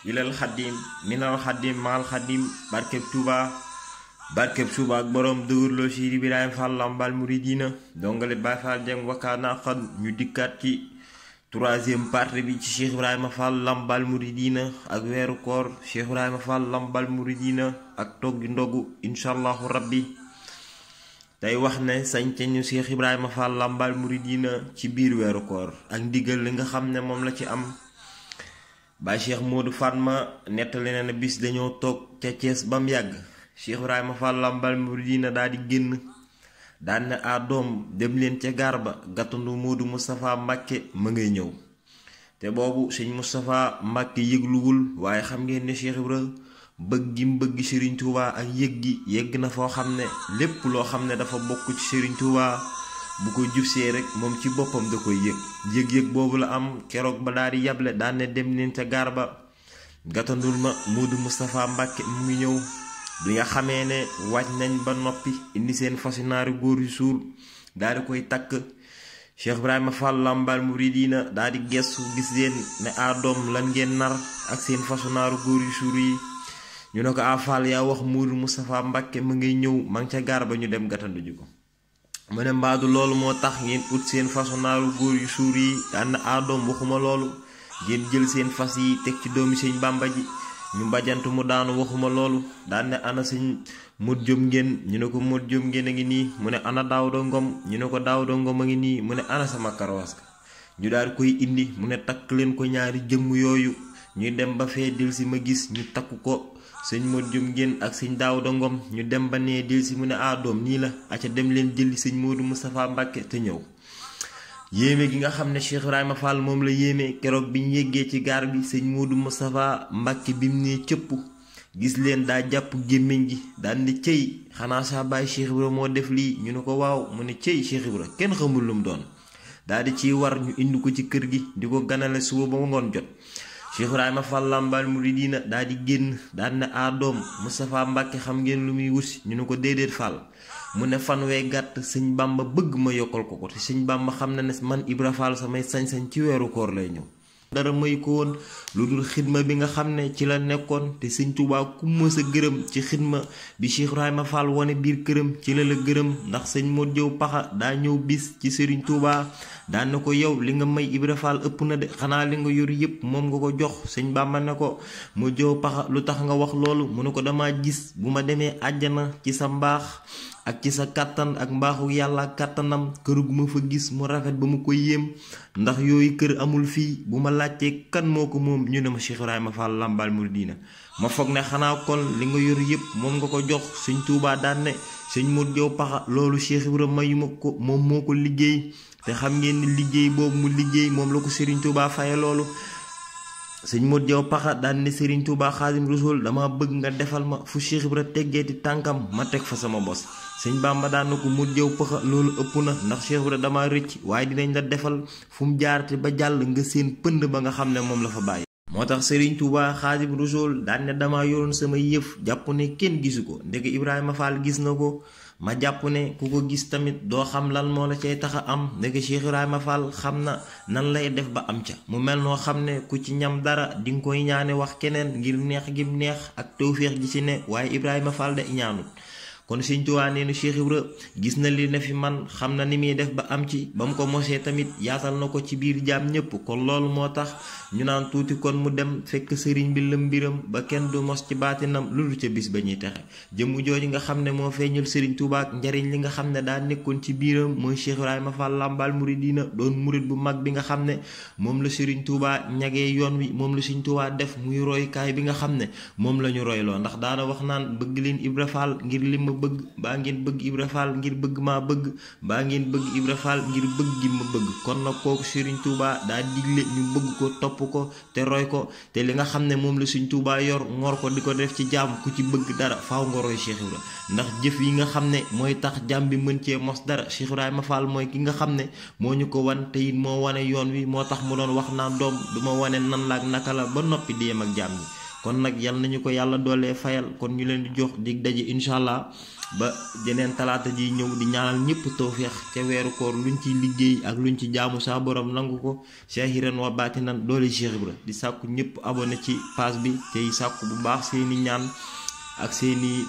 ilal xadim minal xadim maal xadim barkeb Touba ak borom dëgërloo Cheikh Ibrahima Fall Lambaal Mouridina dongale Baye Fall Dieng wakkaana xan ñu dikkaat ci troisième partie bi ci Cheikh Ibrahima Fall Lambaal Mouridina ak weeru koor Cheikh Ibrahima Fall Lambaal Mouridina ak toggi ndogu inshallahu rabbi tey wax ne sañte ñu Cheikh Ibrahima Fall Lambaal Mouridina ci biir weeru koor ak ndigal li nga xam ne moom la ci am. Baay Cheikh Modou Fatma nettali na ne bis dañoo toog ca Thiès ba mu yàgg Cheikh Ibrahima Fall Lambaal Mouridina daal di génn daan ne doom dem leen ca gaar ba gàttandu Modou Moustapha Mbacke ma ngay ñëw te boobu sëñ Moustapha Mbacke yëgluwul waaye xam ngeen ne Cheikh Ibra bëgg gi mbëgg Serigne Touba ak yëg gi yegg na foo xam ne lépp loo xam ne dafa bokk ci Serigne Touba bu ko jubsee rek moom ci boppam da koy yëg boobu la am keroog ba daal di yable daan ne dem leen ca gaar ba gàttandul ma Modou Moustapha Mbacke mu ngi ñëw bi nga xamee ne wàcc nañ ba noppi indi seen fasu naari góor yu suur daal di koy takk Cheikh Ibrahima Fall Lambaal Mouridina daal di gestu gis leen ne doom lan ngeen nar ak seen fasu naaru góor yu suur yi ñu ne ko Fall yaa wax Modou Moustapha Mbacke mu ngay ñëw ma ngi ca gaar ba ñu dem gàttandu ji ko mu ne mbaadu loolu moo tax ngeen ut seen fasu naaru góor yu suur yi daan na doom waxuma loolu ngeen jël seen fas yi teg ci doomi sëñ Bàmba ji ñu mbajant mu daanu waxuma loolu daan ne ana sëñ Modou Diop ngeen ñu ne ko Modou Diop ngeen a ngi nii mu ne ana Daawda Ngom ñu ne ko Daawda Ngom a ngi nii mu ne ana sama karawaas ka ñu daal koy indi mu ne takk leen ko ñaari jëmm yooyu ñuy dem ba fee dil si ma gis ñu takku ko sëñ Modou Diop ngeen ak sëñ Daawda Ngom ñu dem ba nee dil si mu ne doom nii la aca dem leen jëli sëñ Modou Moustapha Mbacke te ñëw yéeme gi nga xam ne Cheikh Ibrahima Fall moom la yéeme keroog bi ñu yeggee ci gaar bi sëñ Modou Moustapha Mbacke bi mu nee cëpp gis leen daa jàpp gémmiñ gi daan ne cëy xanaa saa baay Cheikh Ibra moo def lii ñu ne ko waaw mu ne cëy Cheikh Ibra kenn xamul lu mu doon daal di ciy war ñu indi ko ci kër gi di ko ganale suba ba ngoon jot Cheikh Ibrahima Fall Lambaal Mouridina daal di génn daan ne doom Moustapha Mbacke xam ngeen lu muy wusi ñu ne ko déedéet Fall mu ne fan wee gàtt sëñ Bàmba bëgg ma yokkal ko te sëñ Bàmba xam na ne man Ibra Fall samay sañ-sañ ci weeru koor lay ñëw dara may ko woon lu dul xidma bi nga xam ne ci la nekkoon te sëñ Touba ku mës a gërëm ci xidma bi Cheikh Ibrahima Fall wane biir këram ci la gërëm ndax sëñ Modou Diop Paxa daa ñëw bis ci Serigne Touba daan na ko yow li nga may Ibra Fall ëpp na de xanaa li nga yor yëpp moom nga ko jox sëñ Bàmba ne ko Modou Diop Paxa lu tax nga wax loolu mu ne ko dama gis bu ma demee àjjana ci sa mbaax ak ci sa kàttan ak mbaaxu yàlla ak kàttanam kër gu ma fa gis mu rafet ba mu ko yéem ndax yooyu kër amul fii bu ma laajtee kan moo ko moom ñu ne ma Cheikh Ibrahima Fall Lambaal Mouridina ma foog ne xanaa kon li nga yor yëpp moom nga ko jox sëñ Touba daan ne sëñ Modou Diop Paxa loolu Cheikh Ibrahima mayuma ko moom moo ko liggéey te xam ngeen ni liggéey boobu mu liggéey moom la ko Serigne Touba faye loolu sëñ Modou Diop Paxa daan ne Serigne Touba Xaadim Rasul dama bëgg nga defal ma fu Cheikh Ibra teggeeti tànkam ma teg fa sama bos sëñ Bàmba daan na ko Modou Diop Paxa loolu ëpp na ndax Cheikh Ibra dama rëcc waaye dinañ la defal fu mu jaarate ba jàll nga seen pënd ba nga xam ne moom la fa bàyyi moo tax Serigne Touba Xaadim Rasul daan ne dama yoroon sama yëf jàpp ne kenn gisu ko ndeke Ibrahima Fall gis na ko ma jàpp ne ku ko gis tamit doo xam lan moo la cay tax a am ndeke Cheikh Ibrahima Fall xam na nan lay def ba am ca mu mel noo xam ne ku ci ñam dara di nga koy ñaane wax keneen ngir neex gi neex ak tawféex gi ci ne waaye Ibrahima Fall de ñaanut kon sëñ Tuubaa nee na Cheikh Ibra gis na li ne fi man xam na ni muy def ba am ci ba mu ko mosee tamit yaatal na ko ci biir jaam ñépp kon loolu moo tax ñu naan tuuti kon mu dem fekk sëriñ bi lëm mbiram ba kenn du mos ci baatinam lu dul ca bis ba ñuy texe jëmm jooju nga xam ne moo feeñal sëriñ Tuubaa ak njariñ li nga xam ne daa nekkoon ci biiram mooy Cheikh Ibrahima Fall Lambaal Mouridina doon murid bu mag bi nga xam ne moom la sëriñ Tuubaa ñagee yoon wi moom la sëriñ Tuubaa def muy roykaay bi nga xam ne moom la ñu royloo ndax daana wax naan bëgg leen Ibra Fall ngir li ma bëgg baa ngeen bëgg Ibra Fall ngir bëgg maa bëgg baa ngeen bëgg Ibra Fall ngir bëgg gi ma bëgg kon nag kooku Serigne Touba daa digle ñu bëgg ko topp ko te roy ko te li nga xam ne moom la Serigne Touba yor ngor ko di ko def ci jaam ku ci bëgg dara faaw nga roy Cheikh Ibra ndax jëf yi nga xam ne mooy tax jaam bi mën cee mos dara Cheikh Ibrahima Fall mooy ki nga xam ne moo ñu ko wan te it moo wane yoon wi moo tax mu doon wax naa doom du ma wane nan la ak naka la ba noppi di yem ak jaam yi kon nag yal nañu ko yàlla doolee fayal kon ñu leen di jox dig daje incha allah ba jeneen talaata ji ñëw di ñaanal ñëpp tawfeex ca weeru koor luñ ci liggéey ak luñ ci jaamu saa borom nangu ko saahiran wa baatinan doole Cheikh Ibra di sàkku ñëpp abonné ci page bi tey sàkku bu baax seeni ñaan ak seeni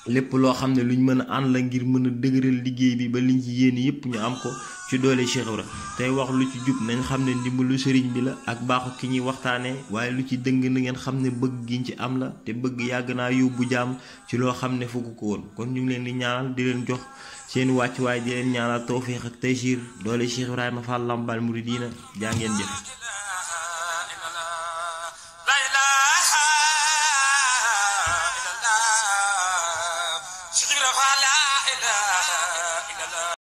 lépp loo xam ne luñ mën a ànd la ngir mën a dëgëral liggéey bi ba liñ ci yéene yëpp ñu am ko ci doole Cheikh Ibra tey wax lu ci jub nañ xam ne ndimbalu sëriñ bi la ak baaxu ki ñuy waxtaanee waaye lu ci dëng na ngeen xam ne bëgg giñ ci am la te bëgg yàgg naa yóbbu jaam ci loo xam ne fugg ko woon kon ñu ngi leen di ñaanal di leen jox seen wàccuwaay di leen ñaanal tawfeex ak taysiir doole Cheikh Ibrahima Fall Lamp Baal Mouridina jaa ngeen jëf